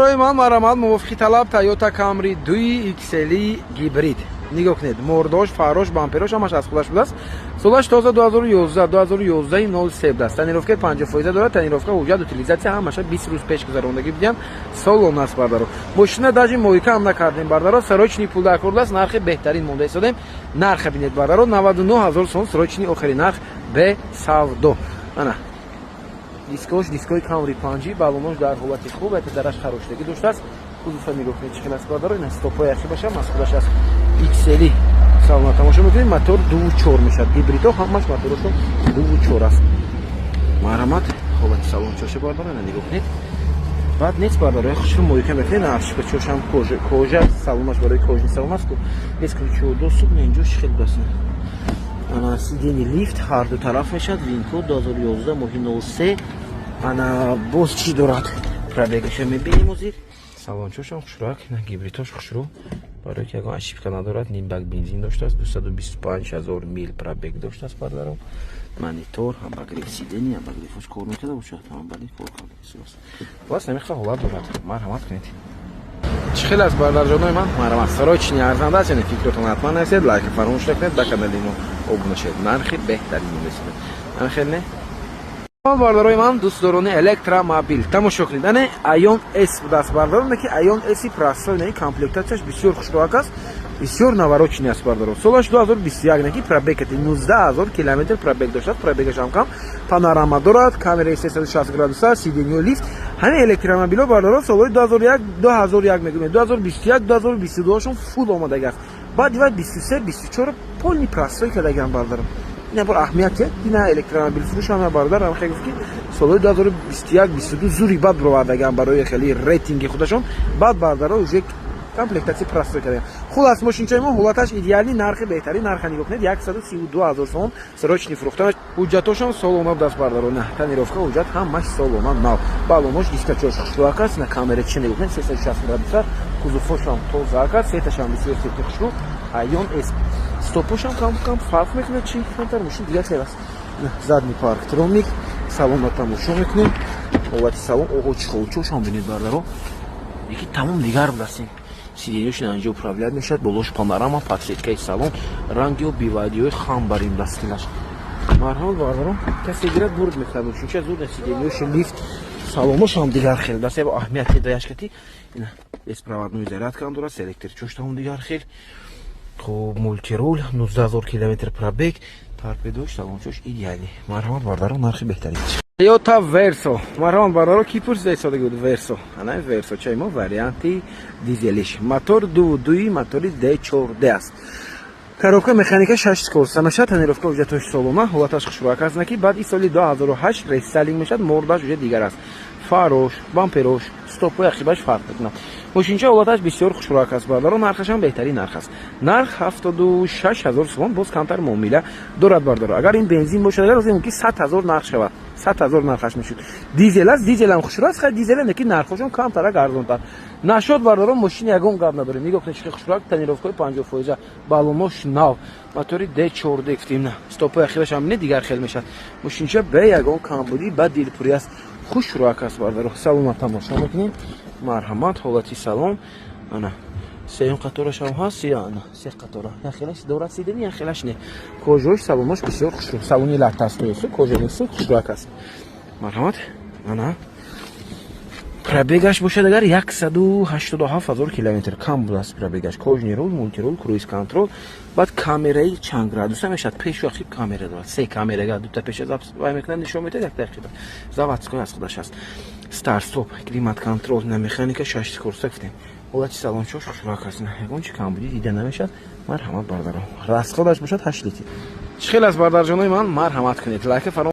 Барои ман марҳамат, мувофиқи талаб Тойота Камри 2 XL гибрид. Нигоҳ кунед, мордош, фарош, бамперош ҳамаш аз худаш будааст. Солаш тоза 2011, 2011 03 будааст. Тонировкаи 50% дорад, тонировка, ҳуҷҷат, утилизация ҳамаша 20 рӯз пеш гузарондагӣ будиям. Салон аст, бардаро. Мошина даже мойка ҳам накардем, бардаро. Срочный пул дар кор аст, нархи беҳтарин монда истодем. Нарха бинед, бардаро, 99 ҳазор сом срочный, охири нарх бе савдо. Ана дискош, дискои Камри панҷи, балонош дар ҳолати хуб, это дараш хароштагӣ доштааст. Кузова нигоҳ кунед, чӣ хел аст, бардаро. Ина стопои ақибашам аз худаш аст. XL салона тамошо мекунед, мотор 2,4 мешавад. Гибридҳо ҳамаш моторошон 2,4 аст. Марҳамат, ҳолати салончаша, бардаро, ина нигоҳ кунед. Баъд нест, бардаро, хушрӯ мойка мекунед, аршикачошам кожа, кожа салонаш барои кожаный салон аст ку. Нест ключ доступ на инҷо чӣ хел будааст. Ана сиденье лифт ҳар ду тараф мешавад, вин-код, 2011 моҳи 03. Ана боз чӣ дорад? Пробегаша мебинем озир. Салончошам хушрӯак, на гибридош хушрӯ, барои ки ягон ошибка надорад. Ним бак бензин доштааст, 225 ҳазор мил пробег доштааст, бародаро. Монитор, обогрев сиденья, обогревош кор мекарда бошад, бале, кор карда. Бас намихла ҳолат дорад. Марҳамат кунед. Чӣ хел аст, бародарҷонои ман? Марҳамат, срочный, арзанда аст. Яъне фикротон ҳатман нависед, лайк фаромӯш накунед, ба канали мо обуна шавед. Нархи беҳтарин месонед. Ҳамин не? Бародарои ман, дӯстдорони электромобил, тамошо кунед. Ане Айон С будааст, бародарон, ки Айон С простой, не, комплектацияш бисёр хушроак аст, бисёр навороченный аст, бародарон. Солаш 2021, неки пробег 19 ҳазор километр пробег доштааст, пробегаш ҳам кам. Панорама дорад, камераи 360 градуса, сиденье лифт. Ҳамин электромобилҳо, бародарон, солҳои 2001, 2001 мегӯем, 2021, 2022шон фул омадаги аст. Баъд ива 23, 24 полный простой кардагиам, бародарон. Ина бор аҳамият ина электромобил фурӯш ҳама, бародар, ҳам хеле гуфт, ки солҳои 2021, 22 зури бад бировардагиам барои хеле рейтинги худашон. Баъд, бародаро, уже комплектация простой кардем. Хулас, мошинчаи мо ҳолаташ идеальный, нархи беҳтарин. Нарха нигоҳ кунед, 132 ҳазор сомон срочный фурӯхтанаш. Ҳуҷҷатошон солона будааст, бардаро, на тонировка, ҳуҷҷат ҳамаш солона, нав. Балонош, дискачош хушрӯак аст. На камера чи нигоҳ кунед, 360 градуса. Кузовошам тозаак аст, сеташам бисёр сети хушрӯ. Айон С стопошам кам кам фарқ мекунад, чи камтар мошин дигар хел аст. Задний парктроник. Салонро тамошо мекунем, ҳолати салон. Оҳо, чхолчошам бинед, бардаро, яки тамом дигар будастем. Сиденьёшон анҷо управлять мешавад, болош панорама, подсветкаи салон, рангио бивадиҳои хам барим дастилаш. Марҳамат, бародарон, касе гирад, бурд мекунад. Мошинча зуд. Сиденьёши лифт, салоношам дигар хел даст, аҳамияти даяшкати. Беспроводной зарядкаам дорад, селекторчош тамом дигар хел. Хуб, мультируль, 19 ҳазор километр пробег, торпедош, салончош идеальный. Марҳамат, бародарон, нархи беҳтарин. Toyota Verso. Марҳамат, бародаро, ки пурсида истодаги буд Verso? Ана Verso чай мо, варианти дизелиш. Мотор 2,2, мотори D4D аст. Коробка механика, 6 скорость мешавад, тонировка, ҳуҷҷатҳои солона, ҳолаташ хушрӯак аст, наки баъд и соли 2008 рестайлинг мешавад, мордаш уже дигар аст. Фарош, бамперош, стопои ақибаш фарқ мекунад. Мошинча ҳолаташ бисёр хушрӯак аст, бародаро, нархашам беҳтарин нарх аст. Нарх 76 ҳазор сомон, боз камтар муомила дорад, бародаро. Агар ин бензин бошад, агар мумкин 100 ҳазор нарх шавад, 100 ҳазор нархаш мешуд. Дизел аст, дизелам хушрӯ аст, хай дизелам, лекин нархошон камтарак, арзонтар нашуд, бародаро. Мошини ягон гап надорем. Нигоҳ кунед, чӣ хушрӯак, тонировкаи 50%, балонош нав, мотори D4D гуфтем, стопои ахирашам не дигар хел мешавад. Мошинча бе ягон камбудӣ, ба дилпурӣ аст, хушрӯак аст, бародаро. Салона тамошо мекунем. Марҳамат, ҳолати салон. Ана сеюм қаторашам ҳаст, я ана се қатора, як хелаш дорад сиденье, як хелаш не. Кожош, салонош бисёр хушрӯ, салони латтастоесу, кожаныйсу, хушрӯак аст. Марҳамат, ана пробегаш бошад агар 187 ҳазор километр, кам будааст пробегаш. Кожаный руль, мультируль, круиз контроль, баъд камераи чанд градуса мешавад, пешу ақиб камера дорад, се камера, дута пеша вай мекунад, нишон медиҳад, якта ақиба. Заводской аз худаш аст. Старт стоп, климат контроль, на механика, шаш скорость гуфтем. Ҳолати салончош хушрӯак аст, ягон чи камбудӣ дида намешавад. Марҳамат, бародарон, расходаш бошад 8 литр. Чӣ хел аст, бародарҷонои ман? Марҳамат кунед, лайка фаро.